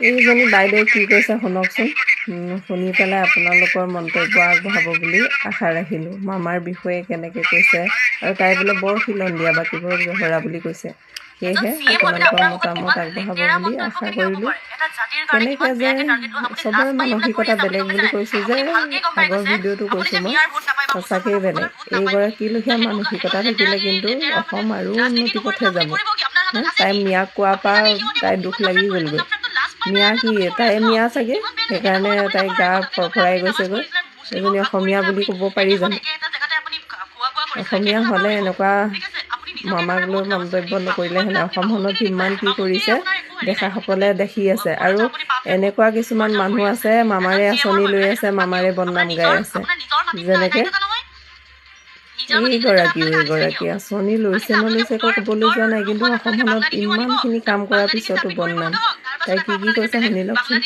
এইজনী বাইদেৱে কি কৈছে শুনকচোন। শুনি পেলাই আপোনালোকৰ মন্তব্য আগবঢ়াব বুলি আশা ৰাখিলোঁ। মামাৰ বিষয়ে কেনেকৈ কৈছে আৰু তাই বোলে বৰ খিলঞ্জীয়া, বাকীবোৰক জহৰা বুলি কৈছে। সেয়েহে আপোনালোকৰ মতামত আগবঢ়াব বুলি আশা কৰিলোঁ। কেনেকৈ যে চবৰে মানসিকতা বেলেগ বুলি কৈছোঁ যে, আগৰ ভিডিঅ'টো কৈছোঁ মই, সঁচাকৈয়ে বেলেগ। এইগৰাকীলখীয়া মানসিকতা থাকিলে কিন্তু অসম আৰু উন্নতি পথে যাব। তাই মিয়াক কোৱাৰ পৰা তাই দুখ লাগি গ'লগৈ। মিয়া কি, তাই মিয়া চাগে, সেইকাৰণে তাই গা ফৰফৰাই গৈছেগৈ। এজনী অসমীয়া বুলি ক'ব পাৰি জানো? অসমীয়া হ'লে এনেকুৱা মামাক লৈ মন্তব্য নকৰিলেহেঁতেন। অসমখনত কিমান কি কৰিছে দেখাসকলে দেখি আছে। আৰু এনেকুৱা কিছুমান মানুহ আছে, মামাৰে আঁচনি লৈ আছে, মামাৰে বদনাম গাই আছে। যেনেকৈ এইগৰাকীও এইগৰাকী আঁচনি লৈছে নলৈছে একো ক'বলৈ যোৱা নাই, কিন্তু অসমখনত ইমানখিনি কাম কৰাৰ পিছতো বদনাম। তাই কি কি কৈছে শুনি লওকচোন।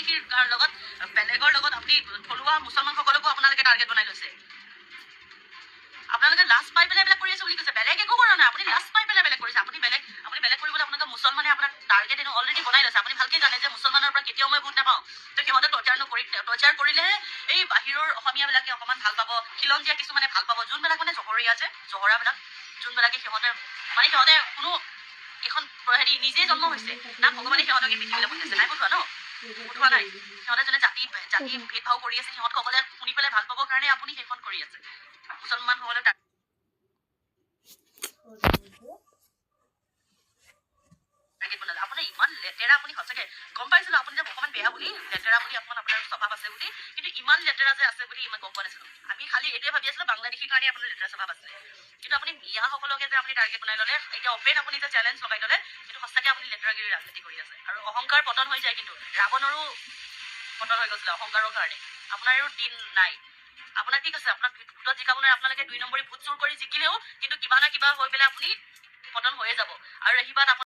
আপোনালোকে লাজ পাই পেলাই এইবিলাক কৰি আছে বুলি কৈছে। বেলেগ একো কৰা নাই, আপুনি লাজ পাই পেলাই বেলেগ কৰিছে। আপুনি বেলেগ কৰিবলৈ আপোনালোকে মুছলমানে আপোনাক টাৰ্গেট এনেও অলৰেডি বনাই লৈছে। আপুনি ভালকে জানে যে মুছলমানৰ পৰা কেতিয়াও মই ভোট নাপাওঁ। তো সিহঁতে টৰ্চাৰ নকৰি, টৰ্চাৰ কৰিলেহে এই বাহিৰৰ অসমীয়াবিলাকে অকণমান ভাল পাব, খিলঞ্জীয়া কিছুমানে ভাল পাব, যোনবিলাক মানে জহৰীয়া যে জহৰাবিলাক, যোনবিলাকে সিহঁতে মানে সিহঁতে কোনো এইখন হেৰি নিজেই জন্ম হৈছে না ভগৱানে সিহঁতক এই পৃথিৱীলৈ পঠিয়াইছে? নাই পঠোৱা ন, পঠোৱা নাই। সিহঁতে যোনে জাতি জাতি ভেদভাৱ কৰি আছে, সিহঁতসকলে শুনি পেলাই ভাল পাবৰ কাৰণে আপুনি সেইখন কৰি আছে। মুছলমানসকলে টাৰ্গেট বনালে। আপোনাৰ ইমান লেতেৰা, আপুনি সঁচাকে গম পাইছিলো আপুনি যে অকণমান বেয়া বুলি, লেতেৰা বুলি, অকণমান আপোনাৰ স্বভাৱ আছে বুলি, কিন্তু ইমান লেতেৰা যে আছে বুলি ইমান গম পোৱা নাছিলো। আমি খালি এইটোৱে ভাবি আছিলো বাংলাদেশীৰ কাৰণে আপোনাৰ লেতেৰা স্বভাৱ আছে, কিন্তু আপুনি মিয়াসকলকে যে আপুনি টাৰ্গেট বনাই ল'লে, এতিয়া অপেন আপুনি যে চেলেঞ্জ লগাই ল'লে, সেইটো সঁচাকে আপুনি লেতেৰাগিৰি ৰাজনীতি কৰি আছে। আৰু অহংকাৰ পতন হৈ যায়, কিন্তু ৰাৱণৰো পতন হৈ গৈছিলে অহংকাৰৰ কাৰণে। আপোনাৰো দিন নাই। আপোনাৰ ঠিক আছে, আপোনাক ভোটত জিকাব নোৱাৰে। আপোনালোকে 2 নম্বৰী ভোট চুৰ কৰি জিকিলেও কিন্তু কিবা না কিবা হৈ পেলাই আপুনি পতন হৈয়ে যাব। আৰু আহিবাত